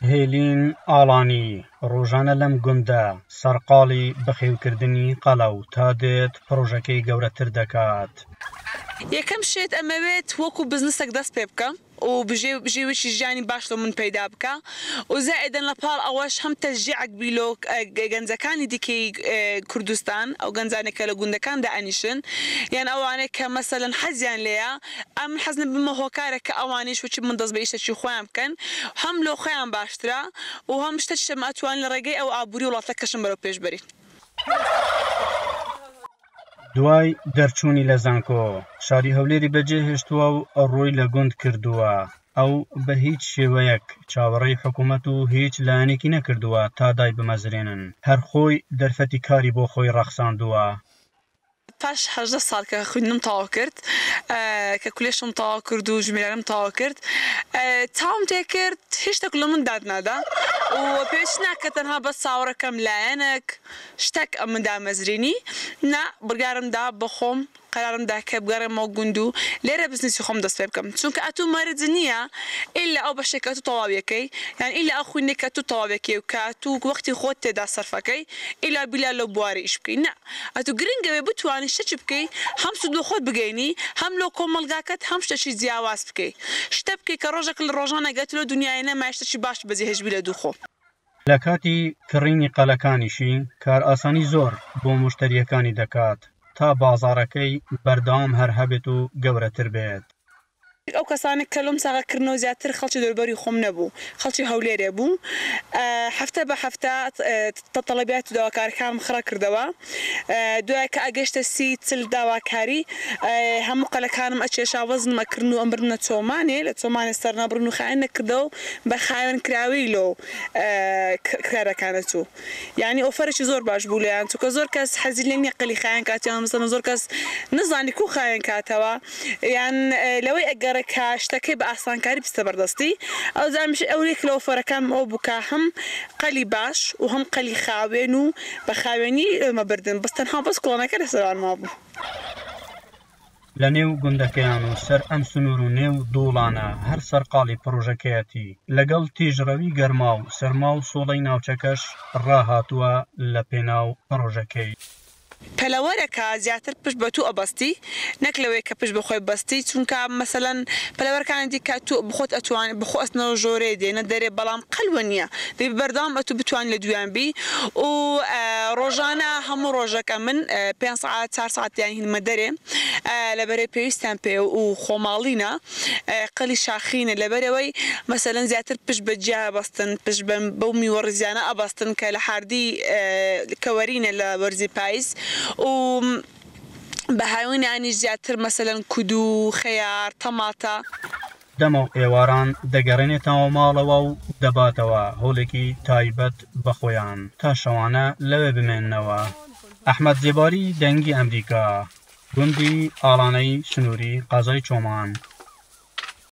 هێلین ئاڵانی ڕۆژانە لەم گوندە سەرقاڵی بەخێوکردنی قەڵە و تا دێت پڕۆژەکەی گەورەتر دەکات. یەکەم شت ئەمەوێت وەکو بزنسێک دەست پێ بکەم و بژێویی ژیانی باش لۆ من پەیدا بکا و زائیدەن لە پاڵ ئەوەش هەم تەشجیعەک بی لۆ گەنجەکانی دیکەی کوردستان ئەو گەنجانەی کە لە گوندەکان دائەنیشن یان ئەوانەی کە مەسەلەن حەزیان لێیە ئەمن حەزم ببمە هۆکارێک کە ئەوانیش وەکی من دەست بە ئیشەکی خۆیان بکەن هەم لۆ خۆیان باشترە و هەم شتەکیش ئەمە ئەتوانین لە ڕێگەی ئەو ئابووری وڵاتەکەشم بەرەو پێش بەرین. دوای دەرچوونی لە زانکۆ، شاری هەولێری بەجێهێشتووە و ڕووی لە گوند کردووە. ئەو بە هیچ شێوەیەک چاوەڕێی حکوومەت و هیچ لایەنێکی نەکردووە تا دایبمەزرێنن، هەر خۆی دەرفەتی کاری بۆ خۆی ڕەخساندووە. پاش 18 ساڵ کە خویندنم تەواو کرد کە کولێشم تەواو کرد و ژمێریارم تەواو کرد چاوم تێکرد هیچ شتێک لە من داد نادا و پێویست ناکە تەنها بەس چاوەڕێکەم لایەنێک شتەک ئەمن دامەزرینی نا بڕیارم دا بەخۆم قەرارم دا کە بگەڕێمەوە گوند و لێرە بزنسی خۆم دەست پێ بکەم چونکە ئەتوو مەرج نییە ئیلا ئەو بەشەی کە ئەتوو تەواویەکەی یان ئیلا ئەو خویندنەی کە ئەتوو تەواویەکەی و کە ئەتوو وەختی خۆت تێدا سەرفەکەی ئیلا بیلا لەو بوارە ئیش بکەی نا ئەتوو گرنگ ئەوێ بتوانی شتەکی بکەی هەم سود لۆ خۆت بگەینی هەم لۆ کۆمەڵگاکەت هەم شتەکی جیاواز بکەی شتە بکەی کە ڕۆژەک لە ڕۆژان ئەگەر ئەتوو لەو دونیایە نەمای شتەکی باشت بەجێ هێشتبی لە دوو خۆ. لە کاتی کڕینی قەلەکانیشی کارئاسانی زۆر بۆ موشتەرییەکانی دەکات تا بازاڕەکەی بەردەوام هەر هەبێت و گەورەتر بێت. ئەو کەسانەی کە لۆم ساغە کردنەوە زیاتر خەڵکی دەوروبەری خۆم نەبوو، خەڵکی هەولێرێ بوو. هەفتە بە هەفتە تەڵەبیات و داواکارەکانم خڕە کردەوە. دوای کە ئەگەشتە 30 40 داواکاری هەموو قەلەکانم ئەکێشا وەزنم ئەکردن و ئەمبردنە چۆمانێ، لە چۆمانێ سەرنەبڕین و خاوێن نەکردەوە و بە خاوێن کراوی لۆ کارەکان ئەچوو. یانی ئۆفەرێکی زۆر باش بوو لێیان چونکە زۆر کەس حەزی لێ نیە قەلی خاوێن کات یان مەسەلەن زۆر کەس نزانی کو خاوێن کاتەوە یان لەوەی ئەگەڕێ کە شتەکەی بە ئاسانکاری بچتە بەردەستی ئەوجا ئەمیش ئەو یەک لە ئۆفەرەکانم ئەوە بوو کە هەم قەلی باش و هەم قەلی خاوێن و بە خاوێنی لەمە بردن بەس تەنها بەس کوڵانەکە لەسەروان مابوو. لە نێو گوندەکەیان و سەر ئەم سنوور و نێو دووڵانە هەر سەرقاڵی پڕۆژەکەیەتی، لەگەڵ تیژڕەوی گەرما و سەرما و سۆڵەی ناوچەکەش ڕاهاتووە لە پێناو پڕۆژەکەی. پەلەوەرەکە زیاتر پشت بە توو ئەبەستی نەک لەوەی کە پشت بە خۆی ببەستی چونکە مەسەلەن پەلەوەرەکانی دیکە توو بخۆت ئەتوانی بخۆ ئەچنەوە ژۆرێ دێنە دەرێ بەڵام قەلوە نیە دەبی بەردەوام ئەتوو بتوانی لە دوویان بی و ڕۆژانە هەموو ڕۆژەک ئەمن پێنج سەعات چار سەعات یان هینمە دەرێ لەبەرێ پێویستیان پێ و خۆماڵینە قەلی شاخینە لەبەرئەوەی مەسەلەن زیاتر پشت بە جیا ئەبەستن پشت بە بەو میوە ڕیزیانە ئەبەستن کە لە حاردی کە وەرینە لە وەرزی پایز و بە هاوینانیش زیاتر مەسەلەن کودو خەیار تەماتە. دەمەو ئێواران دەگەڕێنێتەوە ماڵەوە و دەباتەوە هۆڵێکی تایبەت بە خۆیان تا شەوانە لەوێ بمێننەوە. ئەحمەد زێباری، دەنگی ئەمریکا، گوندی ئاڵانەی سنووری قەزای چۆمان.